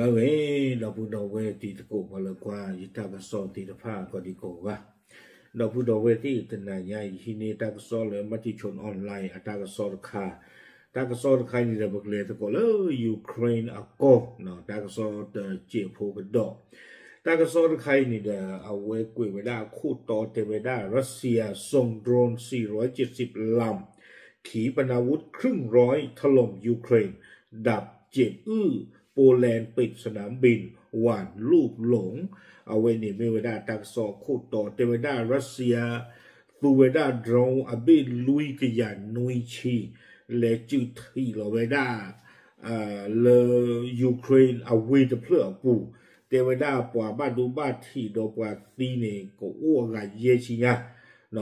အဂ့ၢ် ဒီပုၢ်ဒီဝဲၢ်တံၤသကိးပှၤလၢကွၢ်ယတၢ်ကစီၣ်သ့ၣ်တဖၣ်ကိးဒံကိးဂၤ, ဒီပုၢ်ဒီဝဲၢ်သ့ၣ်တနၤညါအံၤ ဟံးန့ၢ်တၢ်ကစီၣ်လၢ Matichon Online အတၢ်ကစီၣ်တခါ, တၢ်ကစီၣ်တခါအံၤန့ၣ်ဒီး ပကလဲၤသကိးလၢ Ukraine အကီၢ်, တၢ်ကစီၣ်တစဲးဖိကဒီး, တၢ်ကစီၣ်တခါအံၤန့ၣ်ဒီး အဝဲကွဲးဝဲဒၣ်အခိၣ်တီတဲဝဲဒၣ် Russia ส่งโดรนสี่ร้อยเจ็ดสิบลำ ขีปนาวุธครึ่งร้อยถล่มยูเครน ดาบเจ็บอื้อ โปแลนด์ปิดสนามบิน หว่านลูกหลง အဝဲန့ၣ်မ့ၢ်ဝဲဒၣ်တၢ်ကစီၣ်အခိၣ်တီ တဲဝဲဒၣ် Russia သူဝဲဒၣ် drone အဘ့ၣ်လွံၢ်ကယၤနွံဆံ လဲၤစုးထံးလီၤဝဲဒၣ် လၢ Ukraine အဝ့ၢ်တဖျၢၣ်အပူၤ, တဲဝဲဒၣ်ပှၤဘၣ်ဒိဘၣ်ထံးဒီးပှၤသံန့ၣ် ကအိၣ်အဂၤယဲၢ်ဆံည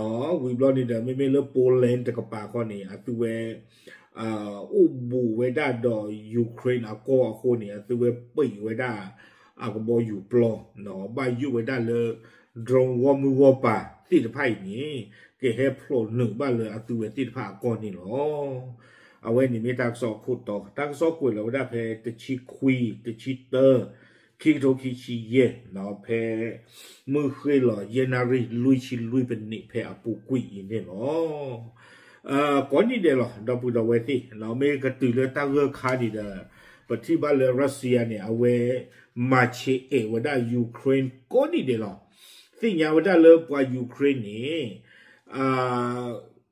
ါ, ဝံၤဘျီန့ၣ်ဒီး မ့မ့ၢ်လၢ Poland တကပၤခီန့ၣ် အသုဝဲ အိၣ်ဘူးဝဲဒၣ်ဒီး Ukraine အကီၢ်အဃိန့ၣ် အသုဝဲပံးဝဲဒၣ် အကဘီယူၤပျီ, ဘၣ်ယိၣ်ဝဲဒၣ်လၢ drone ဂီၢ်မုၢ်ဂီၢ်ပၤသ့ၣ်တဖၣ်အံၤန့ၣ် ကဟဲဖျိးနုာ်ဘၣ်လၢအသုဝဲသ့ၣ်တဖၣ်အကီၢ်န့ၣ်လီၤ. အဝဲန့ၣ်မ့ၢ်တၢ်ကစီၣ်အခိၣ်တီ, တၢ်ကစီၣ်ကွဲးလီၤဝဲဒၣ်ဖဲတဆံခွံ, တဆံတၢ, ခံကထိခံဆံယဲၢ်, ဖဲ မုၢ်ဃ့ၢ်လီၤ ယဲၢ်နၣ်ရံၣ် လွံၢ်ဆံလွံၢ်ပနံး ဖဲအပူၤကွံာ်အံၤန့ၣ်လီၤ. ကိးနံၣ်ဒဲးလီၤ ဒီပုၢ်ဒီဝဲၢ်သ့ၣ်, မ့ၢ်ကတုၤလၢတၢ်ဂၢၢ်ခါန့ၣ်ဒီး ပထံၣ်ဘၣ်လၢ Russia န့ၣ် အဝဲ မၤဆဲးအဲးဝဲဒၣ် Ukraine ကိးနံၣ်ဒဲးလီၤ. သ့ၣ်ညါဝဲဒၣ်လၢပှၤ Ukraine န့ၣ်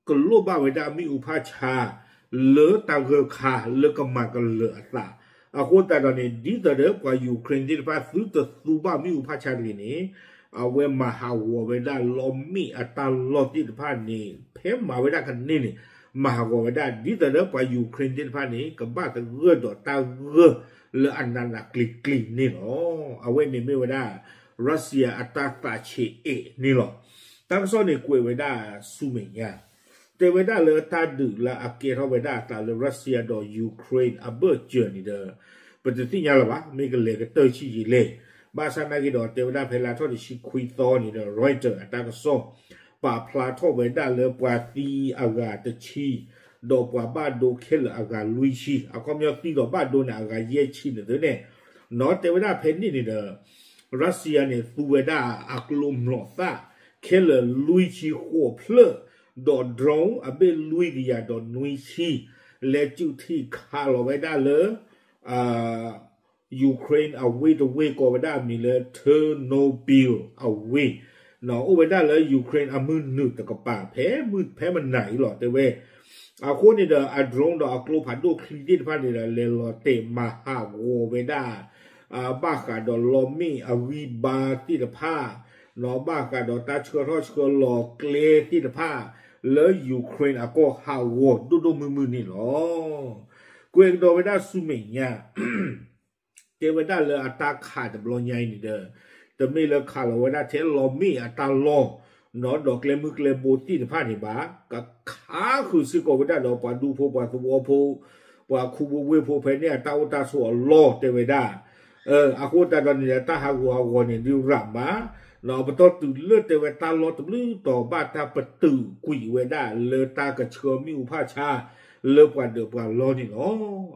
ကလိၣ်ဘၣ်ဝဲဒၣ်မ့ၣ်အူဖးဆါ လၢတၢ်ဂၢၢ်ခါလၢကမၤကလၢၤအသး, အဃိသတးဒီးန့ၣ် ဒ်သိးဒီးပှၤ Ukraine သ့ၣ်တဖၣ်သုတသူဘၣ်မ့ၣ်အူဖးဆါတဂ့ၤန့ၣ်, အဝဲမၤဟးဂီၤဝဲဒၣ်လီမ့ၣ်အတၢ်လီၢ်သ့ၣ်တဖၣ်န့ၣ် ဖဲမၤဝဲဒၣ်ကန့ၢ်န့ၣ် မၤဟးဂီၤဝဲဒၣ် ဒ်သိးဒီးပှၤ Ukraine သ့ၣ်တဖၣ်န့ၣ် ကဘၣ်သဂၢၢ်ဒီးတၢ်ဂၢၢ်လၢအနးနးကျံၤကျံၤန့ၣ်လီၤ. အဝဲန့ၣ်မ့ၢ်ဝဲဒၣ် Russia အတၢ်သးဆဲးအဲးန့ၣ်လီၤ. တၢ်ကစီၣ်န့ၣ်ကွဲးဝဲဒၣ်ဆူမဲာ်ညါ တဲဝဲဒၣ်လၢတၢ်ဒုးလၢအကဲထီၣ်ဝဲဒၣ်အသးလၢ Russia ဒီး Ukraine အဘၢၣ်စၢၤန့ၣ်ဒီး ပတသ့ၣ်ညါလၢၤဘၣ် မ့ၢ်ကလဲၤကတၢၢ်ဆံးယံာ်လဲၣ်. ဘၣ်ဆၣ်နာ်က့ဒီး တဲဝဲဒၣ်ဖဲလါထီၣ်တဆံခွံသီန့ၣ်ဒီး Reuters အတၢ်ကစီၣ် ပာ်ဖျါထီၣ်ဝဲဒၣ်လၢပှၤသံအဂၤတဆံ ဒီးပှၤဘၣ်ဒိခဲလၢာ်အဂၤလွံၢ်ဆံ, အခီပညီသံဒီးဘၣ်ဒိန့ၣ် အဂၤယဲၢ်ဆံန့ၣ်သ့န့ၣ်, နီၢ်တဲဝဲဒၣ်ဖဲန့ၣ်န့ၣ်ဒီး Russia န့ၣ် သူဝဲဒၣ်အကျိၤမျိာ်သၣ် ခဲလၢာ်လွံၢ်ဆံဃိးဖျၢၣ်, ဒီး drone အဘ့ၣ်လွံၢ်ကယၤဒီးနွံဆံ လဲၤစုးထံးခးလီၤဝဲဒၣ်လၢ Ukraine အဝ့ၢ်တဝ့ၢ်ကိးဝဲဒၣ်အမံၤလၢ Chernobyl အဝ့ၢ်, အိၣ်ဝဲဒၣ်လၢ Ukraine အမုၢ်နုာ်တကပၤ ဖဲမုၢ်ဖဲမနၤအံၤလီၤ တဲဝဲ. အဃိန့ၣ်ဒီး အ drone ဒီးအကျိဖးဒိၣ်ချံသ့ၣ်တဖၣ်န့ၣ်ဒီး လဲၤလီၤတဲာ်မၤဟးဂီၤဝဲဒၣ် ဘၣ်ဃးဒီးလီမ့ၣ်အဂံၢ်ဘါသ့ၣ်တဖၣ်, ဘၣ်ဃးဒီးတၢ်ဆှၢထီၣ်ဆှၢလီၤကျဲသ့ၣ်တဖၣ် လၢ Ukraine အကီၢ်ဟးဂီၤဒိၣ်ဒိၣ်မုၢ်မုၢ်န့ၣ်လီၤ. ကွဲးကဒီးဝဲဒၣ်ဆူမဲာ်ညါ တဲဝဲဒၣ်လၢအတၢ်ခးတဘျီညါအံၤန့ၣ်ဒီး တမ့ၢ်လၢခးလီၤဝဲဒၣ်ထဲလီမ့ၣ်အတၢ်လီၢ် ဒီးကျဲမုၢ်ကျဲဘိသ့ၣ်တဖၣ်န့ၣ်ဘၣ်, ကခးဃုာ်စ့ၢ်ကီးဝဲဒၣ်ဒီးပှၤဒူဖိပှၤသဝီဖိ ပှၤခူဖိဝ့ၢ်ဖိဖဲန့ၣ်အတၢ်အိၣ်တၢ်ဆိးအလီၢ်တဲဝဲဒၣ်. အဃိသတးဒီးန့ၣ်ဒီး တၢ်ဟးဂူာ်ဟးဂီၤန့ၣ်ဒုးရၤမး, ပတီၢ်တုၤလၢတဲဝဲတၢ်လီၢ်တဘျုးတီၤဘၣ်တၢ်ပတုာ်ကွံာ်ဝဲဒၣ်လၢတၢ်ကဆှၢမ့ၣ်အူဖးဆါ လၢပှၤဒၢးပှၤလီၢ်န့ၣ်လီၤ.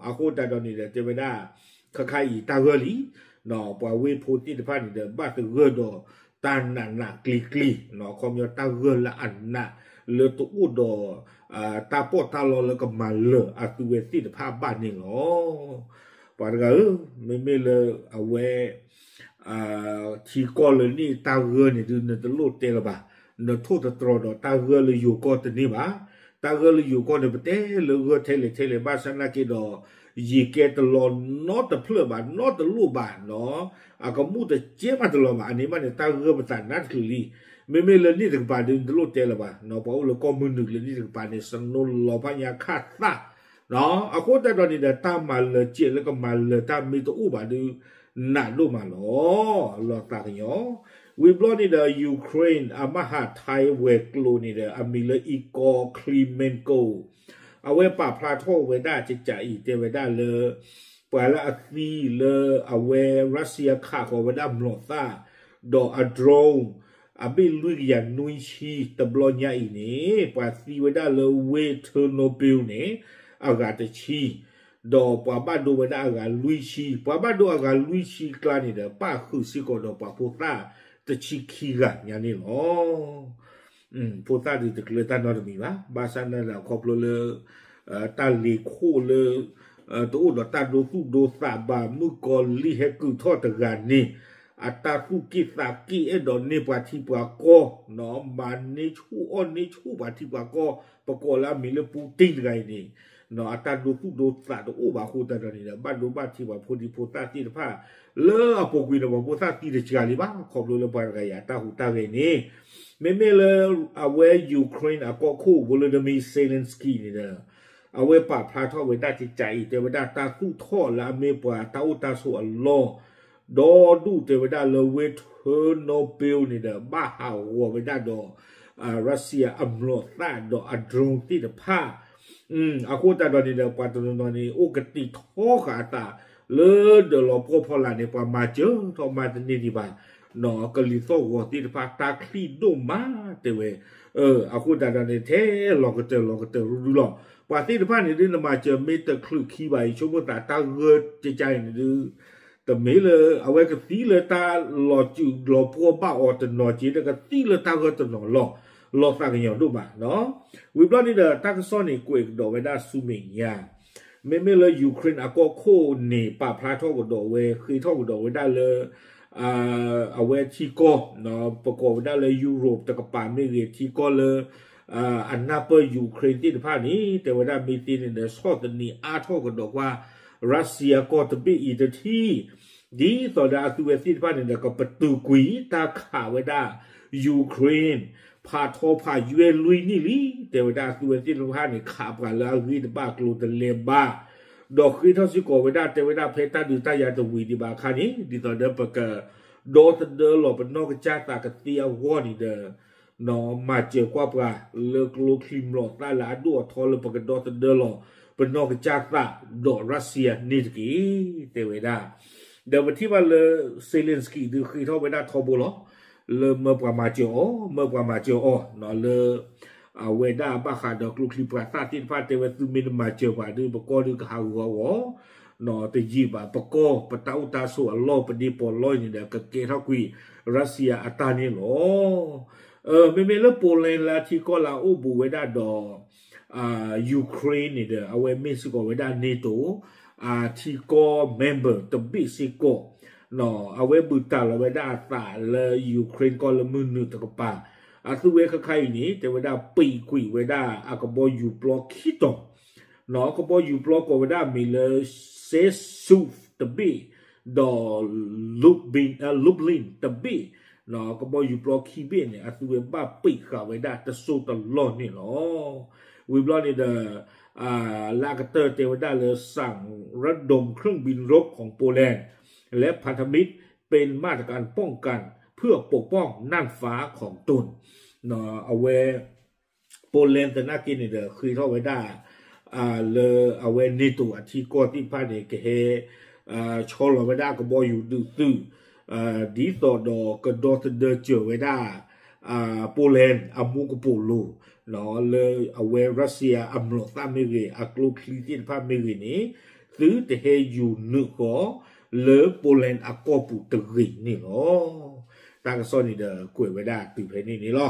အဃိသတးဒီးန့ၣ်ဒီး တဲဝဲဒၣ် ခါခါအံၤတၢ်ဂၢၢ်လံ, ပှၤဝ့ၢ်ဖိသ့ၣ်တဖၣ်န့ၣ်ဒီး ဘၣ်သဂၢၢ်ဒီးတၢ်နးနးကျံၤကျံၤ, အခီပညီတၢ်ဂၢၢ်လၢအနး လၢတအိၣ်ဒီး တၢ်ပီးတၢ်လီလၢကမၤလၢာ်အသုဝဲသ့ၣ်တဖၣ်ဘၣ်န့ၣ်လီၤ. ပှၤတဂၤဧၢ, မ့မ့ၢ်လၢအဝဲ ထံကီၢ်လၢန့ၣ်တၢ်ဂၢၢ်န့ၣ်ဒုး နတလိၣ်တဲလၢၤဘၣ်, နထိၣ်သတြီၤဒီးတၢ်ဂၢၢ်လၢယိၤကီၢ်တန့ၢ်ဘၣ်. တၢ်ဂၢၢ်လၢယိၤကီၢ်န့ၣ် ပတဲလၢဂၢၢ်ထဲလဲၣ်ထဲလဲၣ် ဘၣ်ဆၣ်နာ်က့ဒီး ယံာ်ကဲတလီၤနီတဖျၢၣ်ဘၣ် နီတလိၣ်ဘၣ်နီၤ, အကမူၣ်တကဲမးတလီၤဘၣ်. အန့ၣ်မးန့ၣ် တၢ်ဂၢၢ်ပသးနါတချုးလံ. မ့မ့ၢ်လၢန့ၣ်တကပၤဒုး နတလိၣ်တဲလၢၤဘၣ်, ပှၤအိၣ်လၢကီၢ်မုၢ်နုာ်လၢန့ၣ်တကပၤန့ၣ် စနိလီၤဖးညါခၣ်သၣ် အဃိသတးဒီးန့ၣ်ဒီး တၢ်မၤလၢာ်စဲးလၢကမၤလၢာ်တၢ်မ့ၢ်တအိၣ်ဘၣ်ဒုး နးဒိၣ်မးလီၤ. လီၤသးကညီၤ, ဝံၤဘျီန့ၣ်ဒီး Ukraine အမၤဟးထဲဝဲၤကျိၤန့ၣ်ဒီး အမံၤလၢ Igor Klimenko အဝဲပာ်ဖျါထီၣ်ဝဲဒၣ်ကကးအံၤ တဲဝဲဒၣ်လၢ ပှၤလၢအသံလၢအဝဲ Russia ခးဃီၤဝဲဒၣ်မျိာ်သၣ် ဒီးအ drone အဘ့ၣ်လွံၢ်ကယၤနွံဆံတဘျီညါအံၤန့ၣ် ပှၤသံဝဲဒၣ်လၢဝ့ၢ် Chernobyl န့ၣ် အဂၤတဆံ, ဒီးပှၤဘၣ်ဒိဝဲဒၣ်အဂၤလွံၢ်ဆံ, ပှၤဘၣ်ဒိအဂၤလွံၢ်ဆံအကျါန့ၣ်ဒီး ပၣ်ဃုာ်စ့ၢ်ကီးဒီးပှၤဖိသၣ်တဆံခံဂၤညါန့ၣ်လီၤ. ဖိသၣ်ဒုးတကျၢၤတၢ်နီတမံၤဘၣ်, ဘၣ်ဆၣ်န့ၣ်ဒီးခီဖျိလၢ တၢ်လ့ၤခိၣ်လၢ တအိၣ်ဒီးတၢ်ဒိသူၣ်ဒိသးဘၣ် မုၣ်ကီၤလံၢ်ဟဲကုာ်ထီၣ်တဂၤန့ၣ် အတၢ်သူၣ်က့ၣ်သးက့ၣ် အဲၣ်ဒိးန့ၢ်ပှၤထံပှၤကီၢ်, မၤန့ၢ်ဆူၣ်အီၣ်န့ၢ်ဆူၣ်ပှၤထံပှၤကီၢ်, ပကိးလၢအမံၤလၢပူတ့ၢ်တဂၤအံၤန့ၣ် အတၢ်ဒိသူၣ်ဒိသးတအိၣ်ဘၣ်အဃိသတးဒီးန့ၣ်ဒီး ဘၣ်ဒိဘၣ်ထံးပှၤဖိဒံဖိသၣ်သ့ၣ်တဖၣ် လၢအပူၤကွံာ်န့ၣ် ပှၤဖိသၣ်သံတစှၤလံဘၣ် ခီဖျိလၢပှၤတဂၤအံၤအတၢ်ဟူးတၢ်ဂဲၤန့ၣ်, မ့မ့ၢ်လၢအဝဲ Ukraine အကီၢ်ခိၣ် Volodymyr Zelensky န့ၣ်ဒီး အဝဲပာ်ဖျါထီၣ်ဝဲဒၣ်တကးအံၤ တဲဝဲဒၣ်တၢ်သူၣ်ထီၣ်လၢအမ့ၢ်ပှၤတၢ်အိၣ်တၢ်ဆိးအလီၢ် ဒီဒူၣ်တဲဝဲဒၣ်လၢဝ့ၢ် Chernobyl န့ၣ်ဒီး ဘၣ်ဟးဂီၤဝဲဒၣ်ဒီး Russia အမျိာ်သၣ်ဒီးအ drone သ့ၣ်တဖၣ် အဃိသတးဒီးန့ၣ်ဒီး ပှၤတနီၤနီၤန့ၣ် အိၣ်ကတံာ်ထီဃာ်အသး လၢဒၢးလီၤပှီၢ်ဖီလာ်န့ၣ် ပှၤမၤစၢၤထီၣ်မးတန့ၢ်ဒံးဘၣ်, ကလံၤသီၣ်ဂီၤသ့ၣ်တဖၣ် တၢ်ချံၣ်ဒိၣ်မးတဲဝဲ, အဃိသတးဒီးန့ၣ် ထဲလီၤကတၢၢ်လီၤကတၢၢ်ရူၤရူၤလီၤ. ပှၤသ့ၣ်တဖၣ်န့ၣ်ဒုး နမၤစၢၤမ့ၢ်တချုးခံဘၣ်အံၤ ဆိကမိၣ်သးတၢ်ဂၢၢ်ကကါအံၤန့ၣ်ဒုး တမ့ၢ်လၢအဝဲကသံလၢတၢ်လီၤစုးလီၤပှီၢ်ဘၣ်အီၤတနီၤက့ၤ ဒီးကသံလၢတၢ်ဂၢၢ်တနီၤလီၤ, လီၤသးကညီၤဒိၣ်မးလီၤ. ဝံၤဘျီန့ၣ်ဒီး တၢ်ကစီၣ်န့ၣ် ကွဲးကဒီးဝဲဒၣ်ဆူမဲာ်ညါ, မ့မ့ၢ်လၢ Ukraine အကီၢ်ခိၣ်န့ၣ် ပာ်ဖျါထီၣ်ကဒီးဝဲ ဃ့ထီၣ်ကဒီးဝဲဒၣ်လၢ အဝဲထံကီၢ် ပကိးဝဲဒၣ်လၢ Europe တကပၤမ့ၢ်ဂ့ၤ ထံကီၢ်လၢ အနၢ်ပၢၢ် Ukraine သ့ၣ်တဖၣ်န့ၣ် တဲဝဲဒၣ်မ့ၢ်သ့န့ၣ်ဒီး ဆီၣ်သနံးအါထီၣ်ကဒီးကွၢ် Russia ကီၢ်တဘ့ၣ်အံၤတထံၣ်, ဒ်သိးဒီးအသုဝဲသ့ၣ်တဖၣ်န့ၣ်ဒီး ကပတုာ်ကွံာ်တၢ်ခးဝဲဒၣ် Ukraine ဖးထီဖးယွဲၢ်လွံၢ်နံၣ်လံ, တဲဝဲဒၣ်အသုဝဲသ့ၣ်တဖၣ်န့ၣ် ခးပှၤလၢအဂ့ၢ်တဘၣ်ကျိၤတလဲၤဘၣ်, ဒီးဃ့ထီၣ်စ့ၢ်ကီးဝဲဒၣ် တဲဝဲဒၣ်ဖဲတၢ်ဒုးတၢ်ယၤတဝံၤဒံးဘၣ်အခါန့ၣ် ဒ်သိးဒီးပက ဒီသဒၢလီၤပနီၢ်ကစၢ်သးကသ့အဂီၢ်န့ၣ်ဒီး မၤစၢၤကွၢ်ပှၤလၢကျိချံမျိာ်သၣ်လၢအဒိၣ်အထီလၢပကဒီသဒၢလီၤ ပနီၢ်ကစၢ်သးဒီး Russia န့ၣ်တက့ၢ် တဲဝဲဒၣ်. ဒီးပထံၣ်ဘၣ်လၢ Zelensky ဒုးဃ့ထီၣ်ဝဲဒၣ်ထီဘိလီၤ လၢမၢပှၤမၤစၢၤအီၤ မၢပှၤမၤစၢၤအီၤလၢ အဝဲဒၣ်ဘၣ်ဃးဒီးကျိချံမျိာ်သၣ်သ့ၣ်တဖၣ်တဲဝဲ သုမ့ၢ်တမၤစၢၤပှၤဒီး ပကီၢ်ဒုးကဟးဂီၤအဂီၢ် တယံာ်ဘၣ် ပကီၢ်ပတၢ်အိၣ်တၢ်ဆိးအလီၢ် ပဒ့ပီးလီၢ်န့ၣ်ဒီး ကကဲထီၣ်ကွံာ် Russia အတၢ်န့ၣ်လီၤ. မ့မ့ၢ်လၢ Poland လၢအထံကီၢ်လၢအအိၣ်ဘူးဝဲဒၣ်ဒီး Ukraine န့ၣ်ဒီး အဝဲမ့ၢ်စ့ၢ်ကီးဝဲဒၣ် NATO ထံကီၢ် member တဘ့ၣ်စ့ၢ်ကီး အဝဲဘူးတံၢ်လီၤဝဲဒၣ်အသးလၢ Ukraine ကီၢ်လၢမုၢ်နုာ်တကပၤ အသုဝဲခဲခါအံၤန့ၣ် တဲဝဲဒၣ်ပံာ်ကွံာ်ဝဲဒၣ်အကဘီယူၤပျီခံတီၤ ကဘီယူၤပျီကိးဝဲဒၣ်အမံၤလၢ Salyut တဘ့ၣ် ဒီး Lublin တဘ့ၣ် ကဘီယူၤပျီခံဘ့ၣ်န့ၣ် အသုဝဲဘၣ်ပံာ်ဃာ်ဝဲဒၣ်တစိၢ်တလီၢ်န့ၣ်လီၤ. ဝံၤဘျီန့ၣ်ဒီး လၢအကတၢၢ်တဲဝဲဒၣ်လၢ สั่งระดมเครื่องบินรบของโปแลนด์และพันธมิตร เป็นมาตรการป้องกันเพื่อปกป้องน่านฟ้าของตน အဝဲ Poland သနာ်က့န့ၣ်ဒီး ဃ့ထီၣ်ဝဲဒၣ် လၢအဝဲ NATO အထံကီၢ်သ့ၣ်တဖၣ်န့ၣ် ကဟဲ ဆီလီၤဝဲဒၣ်ကဘီယူၤဒုးသုး ဒ်သိးဒီးကဒီသဒၢစၢၤဝဲဒၣ် Poland အမူကပိာ်လိၤ လၢအဝဲ Russia အမျိာ်သၣ်မ့ၢ်ဂ့ၤ အကျိချံသ့ၣ်တဖၣ်မ့ၢ်ဂ့ၤန့ၣ် သုတဟဲယူၤနုာ်ဃီ လၢ Poland အကီၢ်ပူၤတဂ့ၤန့ၣ်လီၤ. တၢ်ကစီၣ်န့ၣ်ဒီးကွဲးဝဲဒၣ်တုၤဖဲန့ၣ်န့ၣ်လီၤ.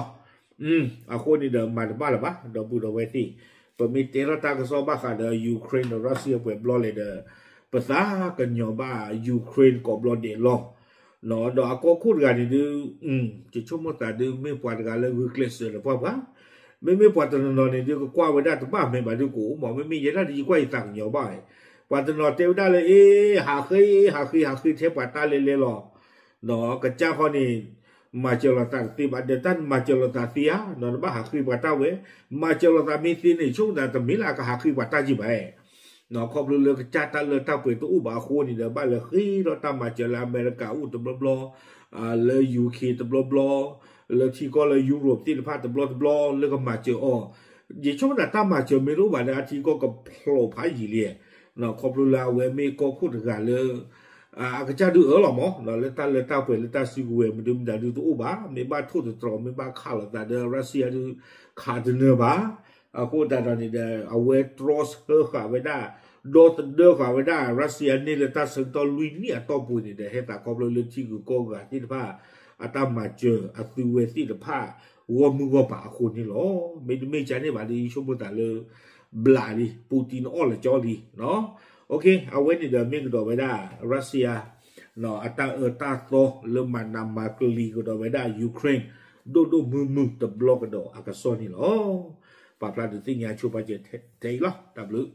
အဃိန့ၣ်ဒီးမၤတဘၣ်လၢၤဘၣ် ဒီပုၢ်ဒီဝဲၢ်သ့ၣ်, ပမ့ၢ်တဲထီၣ်တၢ်ကစီၣ်ဘၣ်ဃးဒီး Ukraine ဒီး Russia ပှဲၤဘျီလဲၣ်ဒီး ပသးကညီၤဘၣ် Ukraine ကိးဘျီဒဲးလီၤ. ဒီးအကီၢ်ခိၣ်တဂၤန့ၣ်ဒုး ယဆိကမိၣ်သးဒုး မ့ၢ်ပှၤတဂၤလၢဂုာ်ကျဲးစၢးဒီးပှၢ်ပှၢ်, မ့မ့ၢ်ပှၤတနီၤနီၤန့ၣ်ဒုး ကကွၢ်ဝဲဒၣ်တဘၣ်မဲာ်ဘၣ်ဒုးကအိၣ်မး, မ့မ့ၢ်ယဲဒၣ်ဒုး ယကွၢ်ယသးကညီၤဘၣ်ဝဲ, ပှၤတနီၤတဲဝဲဒၣ်လၢ အ့ ဟးဃ့ ဟးဃ့ ဟးဃ့ထဲပှၤတၢ်လဲၤလဲၤလီၤ. ကစၢ်ဃီန့ၣ် မၤစၢၤလိာ်သးတသ့ဘၣ်, ဒီးတၢ်မၤစၢၤလိာ်သးသ့ဧါ, နဘၣ်ဟးဃ့ပှၤတၢ်ဝဲ, မၤစၢၤလိာ်သးမ့ၢ်သ့န့ၣ် ဆိကမိၣ်သးတမ့ၢ်လၢအကဟးဃ့ပှၤတၢ်က့ၤဘၣ်. ခီဖျိလၢကစၢ်တၢ်လၢတၢ်ပှဲၤတအိၣ်ဘၣ်အဃိန့ၣ်ဒီး ဘၣ်လဲၤဃ့ထီၣ်တၢ်မၤစၢၤလၢအမဲရကၤအိၣ်တဘျီဘျီ, လၢ UK တဘျီဘျီ, လၢထံကီၢ်လၢ Europe သ့ၣ်တဖၣ်တဘျီတဘျီ လၢကမၤစၢၤအီၤ, ယဆိကမိၣ်သးတၢ်မၤစၢၤမ့ၢ်တအိၣ်ဘၣ်ဒီး အထံကီၢ်ကဖျိးဖးယံာ်လံ, ခီဖျိလၢအဝဲမ့ၢ်ကီၢ်ခိၣ်တဂၤလၢ အကစၢ်ဒုးအၢလီၤမး လၢတၢ်လၢတၢ်ပှဲၤလၢတၢ်စုကဝဲၤမနုၤမတၤဒုးတအိၣ်ဘၣ်, မ့ၢ်ဘၣ်ထိၣ်သတြီၤ မ့ၢ်ဘၣ်ခးလိာ်သးဒီး Russia ဒုး ခးတနၢၤဘၣ်. အဃိသတးဒီးန့ၣ်ဒီး အဝဲတြီဆၢဃာ်ဝဲဒၣ် ဒီသဒၢဃာ်ဝဲဒၣ် Russia န့ၢ်လၢတၢ်ဆၢကတီၢ်လွံၢ်နံၣ်အတီၢ်ပူၤန့ၣ်ဒီး ဟဲသးခီဖျိလၢထံဂုၤကီၢ်ဂၤသ့ၣ်တဖၣ် အတၢ်မၤစၢၤအသုဝဲသ့ၣ်တဖၣ် ဂီၢ်မုၢ်ဂီၢ်ပၤအဃိန့ၣ်လီၤ. မ့တမ့ၢ်ကန့ၣ်ဘၣ်ဒီး ယဆိကမိၣ်သးလၢ ဘျးလံ Putin အီၣ်လၢကၠီလံ အဝဲန့ၣ်ဒီးမ့ၢ်ကဒီးဝဲဒၣ် Russia အတၢ်အၢတၢ်သီလၢမၤနးမၤကလံၤကဒီးဝဲဒၣ် Ukraine ဒိၣ်ဒိၣ်မုၢ်မုၢ်တဘျီကဒီးအကစီၣ်န့ၣ်လီၤ. ပာ်ဖျါဒုးသ့ၣ်ညါဆိပာ်စၢၤထဲအံၤလီၤ. တၢ်ဘျုး